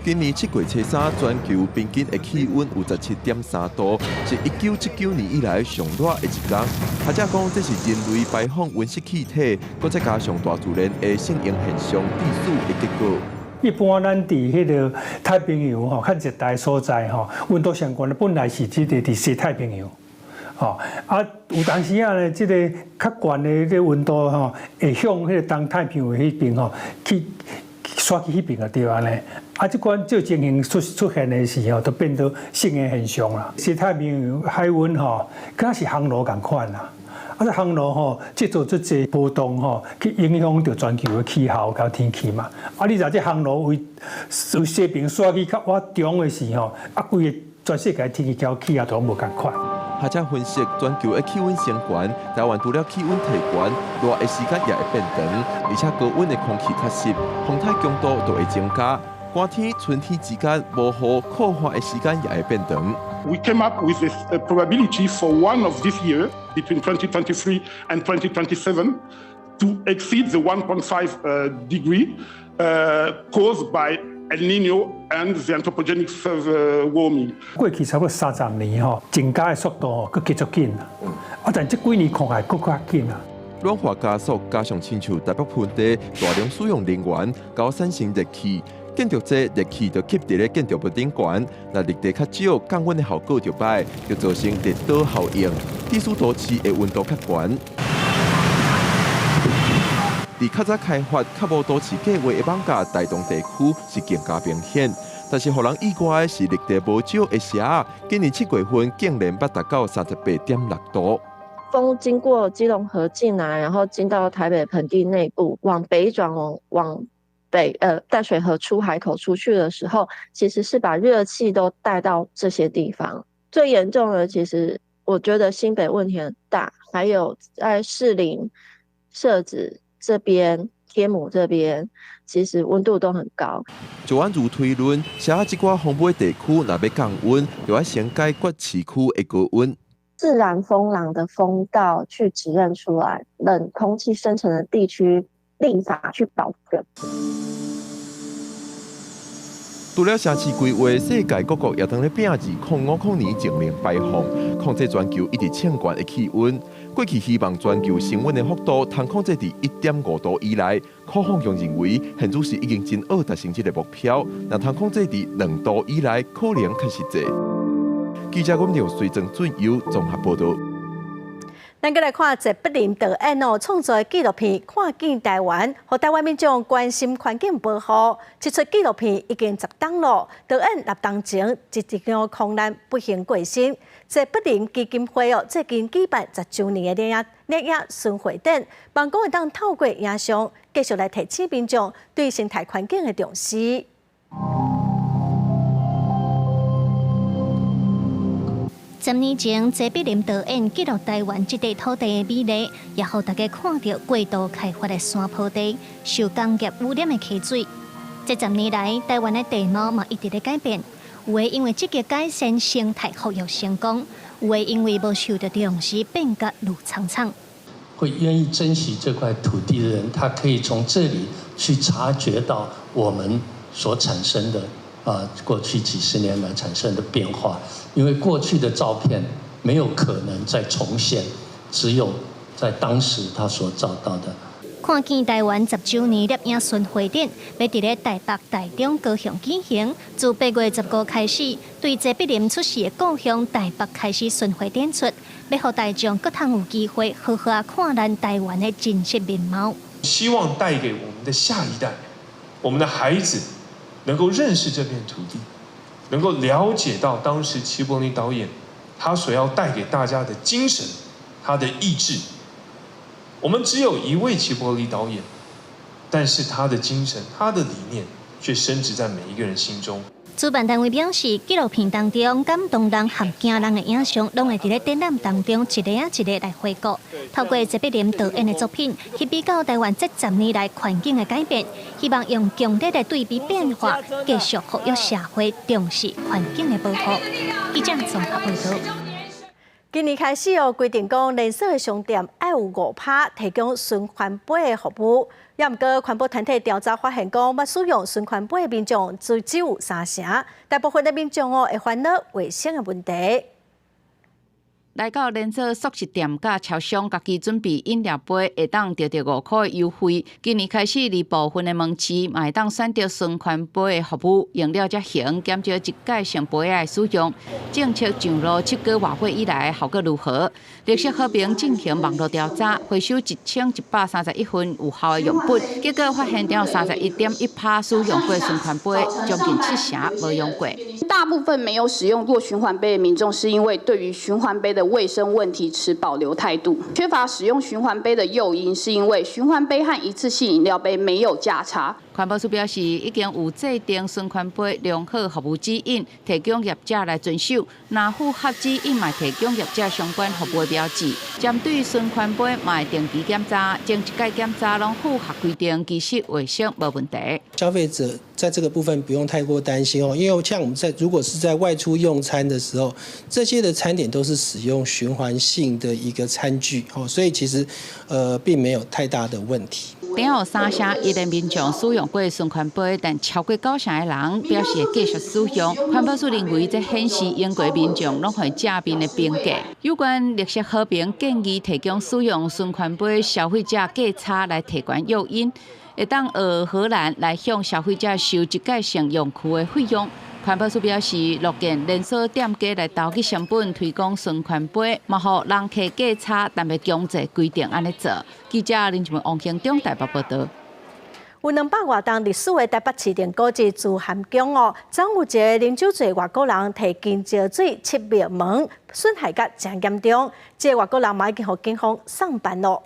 今年7月初3，全球平均的氣溫有17.3度，是1979年以來上熱的一天。學者講，這是人類排放溫室氣體，閣再加上大自然的聖嬰現象致死的結果。一般咱佇彼个太平洋吼，較熱帶所在吼，溫度上懸的本來是這个佇西太平洋，吼啊有當時仔呢，這个較懸的這溫度吼，會向彼个東太平洋彼邊吼去。徙去彼邊就對按呢，啊，這款這情形出現的時候，就變做聖嬰現象啦。西太平洋海溫吼，敢是烘爐仝款啦。啊，這烘爐吼製造這濟波動吼，去影響著全球的氣候佮天氣嘛。啊，你若這烘爐為西邊徙去較倚中的時候，啊，規個全世界天氣佮氣候都攏無仝款。學者分析，全球的氣溫升懸，台灣除了氣溫提懸，熱的時間也會變長，而且高溫的空氣較濕，風颱強度就會增加。寒天、春天之間無雨酷旱的時間也會變長。 We came up with a probability for one of this year between 2023 and 2027 to exceed the 1.5 degree caused by El Niño and the anthropogenic warming。過去差不多30年吼，增加的速度閣加足緊啊！啊，但這幾年看起來閣較緊啊。暖化加速，加上親像台北盆地大量使用能源，𠢕產生熱氣，建築這熱氣就吸佇咧建築物頂懸，若綠地較少，降溫的效果就歹，就造成熱島效應，致使都市的溫度較懸。佇較早開發、較無都市計畫的艋舺台東地區是更加明顯，但是予人意外的是，綠地無少的社仔，今年7月份竟然捌達到38.6度。風經過基隆河進來，然後進到台北盆地內部，往北轉往北淡水河出海口出去的時候，其實是把熱氣都帶到這些地方。最嚴重的，其實我覺得新北問題很大，還有在士林、社子這邊、天母這邊，其實溫度都很高。就按如推論，社仔這寡風尾地區若欲降溫，就愛先解決市區的高溫。自然風廊的風道去指認出來，冷空氣生成的地區立法去保護。除了城市規劃，世界各國也當咧拚2050年淨零排放，控制全球一直升懸的氣溫。過去希望全球升溫的幅度通控制佇1.5度以內，柯鳳強認為現此時已經真僫達成這个目標，若通控制佇2度以內，可能較實際。記者阮劉隨鄭俊佑綜合報導。咱閣來看謝柏林導演哦創作的紀錄片《看見台灣》，予台灣民眾關心環境保護。這齣紀錄片已經10冬咯，導演6冬前一場空難不幸過身。謝柏林基金會哦最近舉辦10週年的電影巡迴展，望講會當透過影像繼續來提醒民眾對生態環境的重視。10年前，謝碧玲導演記錄台灣這塊土地的美麗，也予大家看著過度開發的山坡地，受工業污染的溪水。這十年來，台灣的地貌嘛一直咧改變，有的因為積極改善生態復育成功，有的因為無受著重視變甲綠蒼蒼。會願意珍惜這塊土地的人，他可以從這裡去察覺到我們所產生的過去幾十年來產生的變化，因為過去的照片沒有可能再重現，只有在當時他所照到的。看見台灣10週年攝影巡迴展，欲佇咧台北、台中、高雄舉行。自8月15開始，對謝碧玲出世的故鄉台北開始巡迴展出，欲予大眾閣通有機會好好仔看咱台灣的真實面貌。希望帶給我們的下一代，我們的孩子能夠認識這片土地，能夠了解到當時齊柏林導演他所要帶給大家的精神，他的意志。我們只有一位齊柏林導演，但是他的精神、他的理念卻深植在每一個人心中。主辦單位表示，紀錄片當中感動人和驚人的影像，攏會佇咧展覽當中一个仔一个來回顧。透過謝碧玲導演的作品，去比較台灣這十年來環境的改變，希望用強烈的對比變化，繼續呼籲社會重視環境的保護。記者綜合報道。今年開始哦，規定講連鎖的商店愛有5趴提供循環杯的服務。也毋過環保團體調查發現，講捌使用循環杯的民眾只有三成，大部分的民眾哦會煩惱衛生的問題。來到連鎖速食店佮超商，家己準備飲料杯，會當得著5箍的優惠。今年開始，佇部分的門市嘛會當選擇循環杯的服務，用了才行，減少一改性杯仔的使用。政策上路7個外歲以來，效果如何？綠色和平進行網路調查，回收1131份有效的樣本，結果發現有31.1%使用過循環杯，將近七成無用過。大部分沒有使用過循環杯的民眾，是因為對於循環杯的衛生問題持保留態度，缺乏使用循環杯的誘因，是因為循環杯和一次性飲料杯沒有價差。環保署表示，已經有制定循環杯良好服務指引，提供業者來遵守。若符合指引，嘛提供業者相關服務標誌。針對循環杯，嘛會定期檢查，前一擺檢查攏符合規定，其實衛生無問題。消費者在這個部分不用太過擔心哦，因為像我們在如果是在外出用餐的時候，這些的餐點都是使用循環性的一個餐具哦，所以其實並沒有太大的問題。頂有3成1的民眾使用過循環杯，但超過九成的人表示會繼續使用。環保署認為，這顯示英國民眾攏會正面的評價。有關綠色和平建議提供使用循環杯消費者價差來提懸誘因，會當學荷蘭來向消費者收一改性用具的費用。環保署表示，樂見連鎖店家來投入成本推廣循環杯，嘛予人客價差，但袂強制規定按呢做。記者林志文、王興中台北報道。有200外冬歷史的台北市定古蹟慈涵宮哦，昨有一个啉酒醉外國人提金蕉水漆廟門，損害甲誠嚴重，這个外國人嘛已經予警方送辦囉。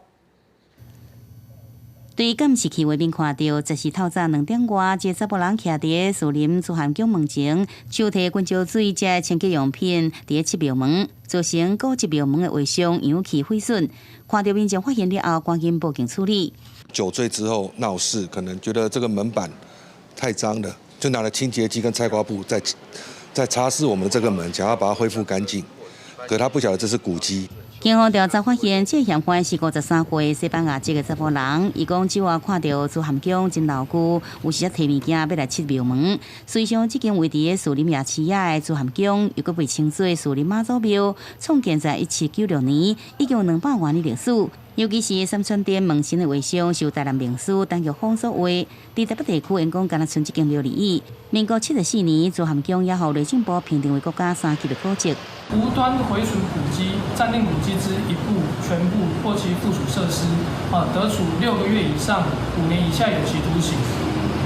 對監視器畫面看著，這是透早2點外，一个查埔人徛佇士林慈涵宮門前，手提金蕉水這清潔用品，佇咧漆廟門，造成古蹟廟門的畫像油漆毀損。看著民眾發現了後，趕緊報警處理。酒醉之後鬧事，可能覺得這個門板太髒了，就拿了清潔劑跟菜瓜布在擦拭我們這個門，想要把它恢復乾淨。可他不曉得這是古蹟。警方調查發現，這個嫌犯是53歲西班牙籍的查埔人。伊講酒後看著慈涵宮真老舊，有時提物件欲來漆廟門。事實上，這間位佇士林夜市仔的慈涵宮，又閣被稱做士林媽祖廟，創建在1796年，已經有200外年歷史。尤其是三川殿門神的畫像，是由台南名師陳玉峰所畫。佇台北地區，因講敢若賰這間廟而已。民國74年，慈涵宮也予內政部評定為國家三級的古蹟。無端毀損古蹟、佔領古蹟之一部、全部或其附屬設施，得處6個月以上5年以下有期徒刑，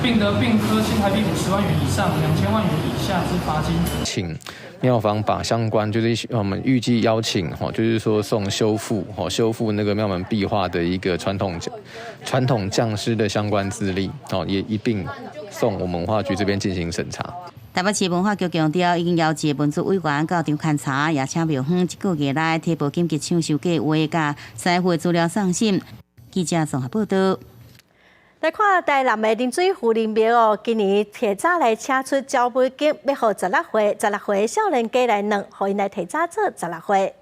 並得併科新台幣50萬元以上2000萬元以下之罰金。請廟方把相關，就是我們預計邀請，就是說送修復，修復那個廟門壁畫的一個傳統匠師的相關資歷，也一併送我們文化局這邊進行審查。台台北市文化局強調，已經邀請文資委員到場勘查，也請廟方這個月內提報緊急搶修計劃，佮師傅資料送審。記者綜合報道。來看台南的林水夫人廟哦，今年提早來請出鳥尾金，欲予16歲少年家來攆，予𪜶來提早做十六歲。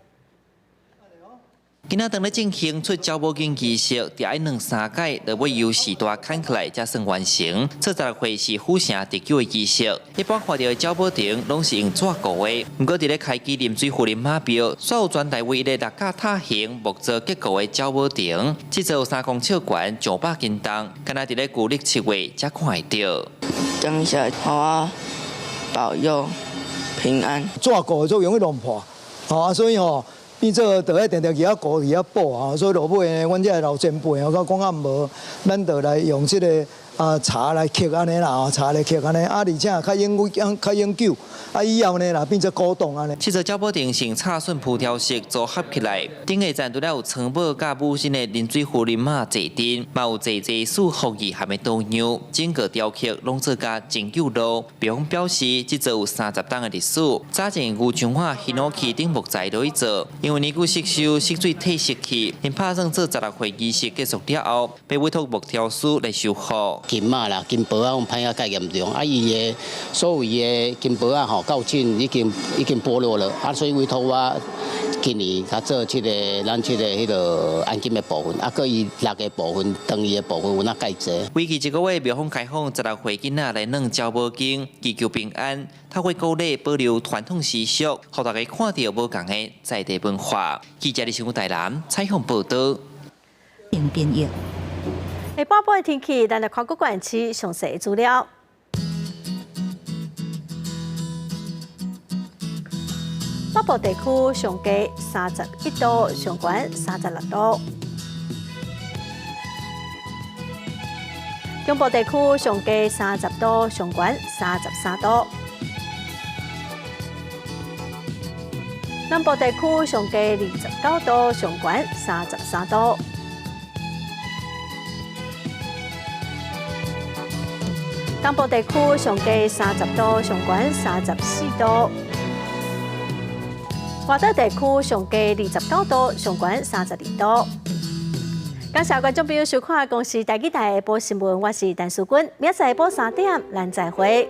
今仔當咧進行出鳥母金儀式，著愛攆三擺，就欲由序大牽起來才算完成。做十六歲是府城特有的儀式，一般看著的鳥母亭攏是用紙糊的。毋過佇咧開基林水夫人媽廟，煞有全台唯一的六角塔形木造結構的鳥母亭，這座有3公尺懸，200斤重，敢若佇咧舊曆7月才看會著。感謝我保佑平安。紙糊的足容易弄破，吼，所以吼。變做就愛定定去遐糊去遐補啊，所以落尾呢，阮這老前輩哦，講啊無，咱就來用這个茶來刻按呢啦，茶來刻按呢，啊，而且較永較永久，啊，以後呢，啦變做古董按呢。這座鳥母亭是插筍鋪雕飾組合起來，頂下層除了有藏寶佮母神的林水夫人媽坐鎮，嘛有濟濟四福意涵的圖樣，整個雕刻攏做甲真有路。廟方表示，這座有30冬的歷史，早前牛樟仔、ヒノキ等木材落去做。因為年久失修，色水褪色去，𪜶拍算做十六歲儀式結束了後，欲委託木雕師來修復。金仔啦，金箔仔，阮歹仔蓋嚴重，啊，伊的所謂的金箔仔吼，到盡已經剝落了，啊，所以委託我今年較做這个咱這个彼个按金的部分，啊，閣伊六个部分、長伊的部分有哪蓋濟。為期一個月，廟方開放十六歲囡仔來攆鳥母金，祈求平安，透過鼓勵保留傳統習俗，予大家看著無仝的在地文化。記者李新武台南採訪報導。變異。下半晡的天氣，咱來看各縣市詳細資料。北部地區上低31度，上懸36度。中部地區上低30度，上懸33度。南部地區上低29度，上懸33度。東部地區上低30度，上懸34度。外島地區上低29度，上懸32度。感謝觀眾朋友收看《公視台語台下晡新聞》，我是陳淑君，明仔載下晡3點，咱再會。